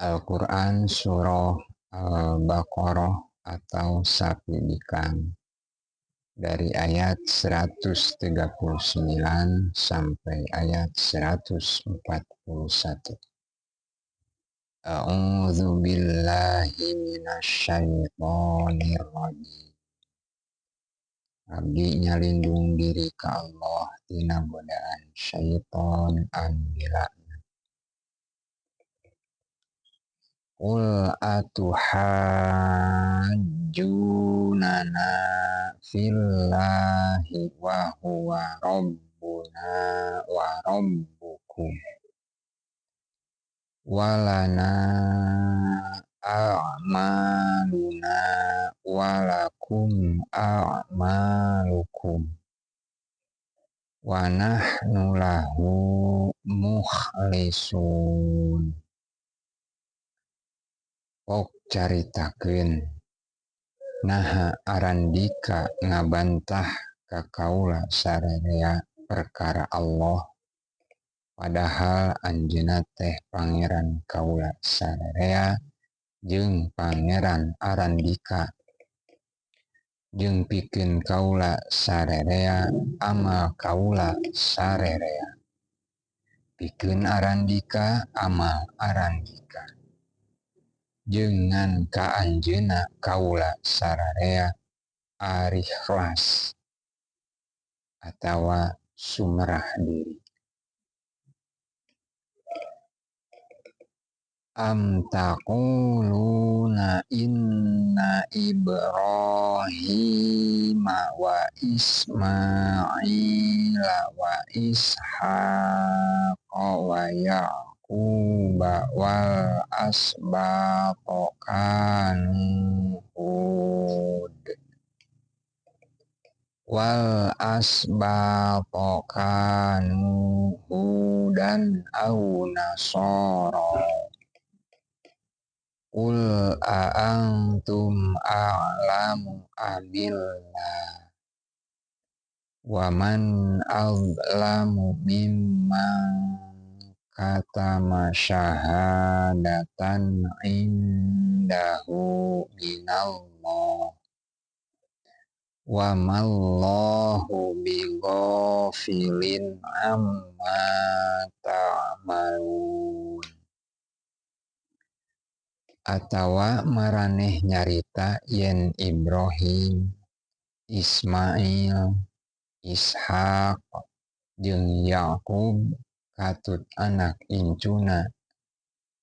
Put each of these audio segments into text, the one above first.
Al-Quran Surah Al-Baqarah atau Sapi Bikang dari ayat 139 sampai ayat 141. A'udzu billahi minasyaitonir rajim. Abdi nyalindung diri ka Allah tina godaan syaiton anu dilaknat. Qul atuhajjunana fillahi wa huwa rabbuna wa rabbukum walana a'maluna walakum a'malukum wa nahnu lahu mukhlisun. Pok caritakeun naha arandika ngabantah ka kaula sararea perkara Allah padahal anjeunna teh pangeran kaula sararea jeung pangeran arandika jeung pikeun kaula sararea amal kaula sarerea pikeun arandika amal arandika jeung ngan ka anjeunna kaula sararea arikhlas atawa sumerah diri. Am taquluna inna Ibrahima wa Ismaila wa Ishaqa wa Yaquba wal asbaqa kanu hud wal asbaqa kanu hudan au nasara. Qul a antum a'lamu amillah wa man azlamu mimman katama syahadatan indahu minallah wa mallahu bighafilin amma ta'malun. Atawa maraneh nyarita yen Ibrahim, Ismail, Ishak jeung Yakub katut anak incuna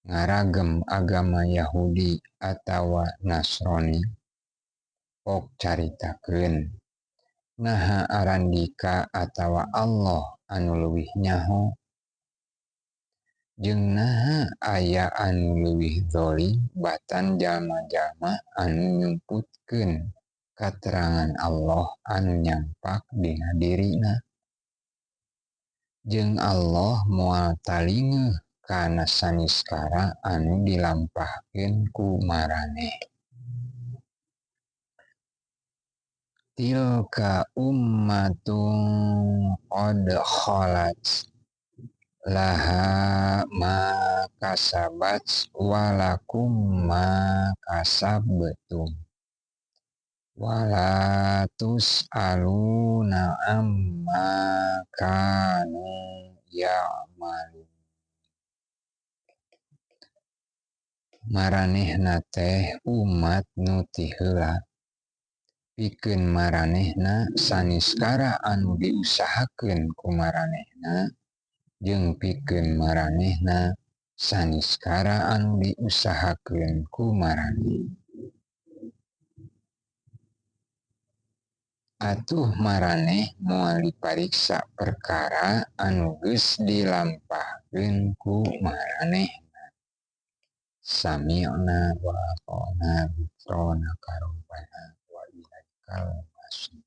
ngaragem agama Yahudi atawa Nasrani. Pok caritakeun naha arandika atawa Allah anu leuwih nyaho jeung naha aya anu leuwih zalim batan jalma-jalma anu nyumputkeun katerangan Allah anu nyampak dina dirina jeung Allah moal talingeuh kana saniskara anu dilampahkeun ku maraneh. Tilka ummatun qad khalat laha ma kasabat walakum ma kasabtum wala tus'aluna amma kanu ya'malun. Maranehna teh umat nu ti heula pikeun maranehna saniskara anu diusahakeun ku maranehna jeung pikeun maranehna saniskara anu diusahakeun ku maraneh. Atuh maraneh moal dipariksa perkara anu geus dilampahkeun ku maranehna. Sami'na wa ata'na ghufranaka rabbana wa ilaikal masir.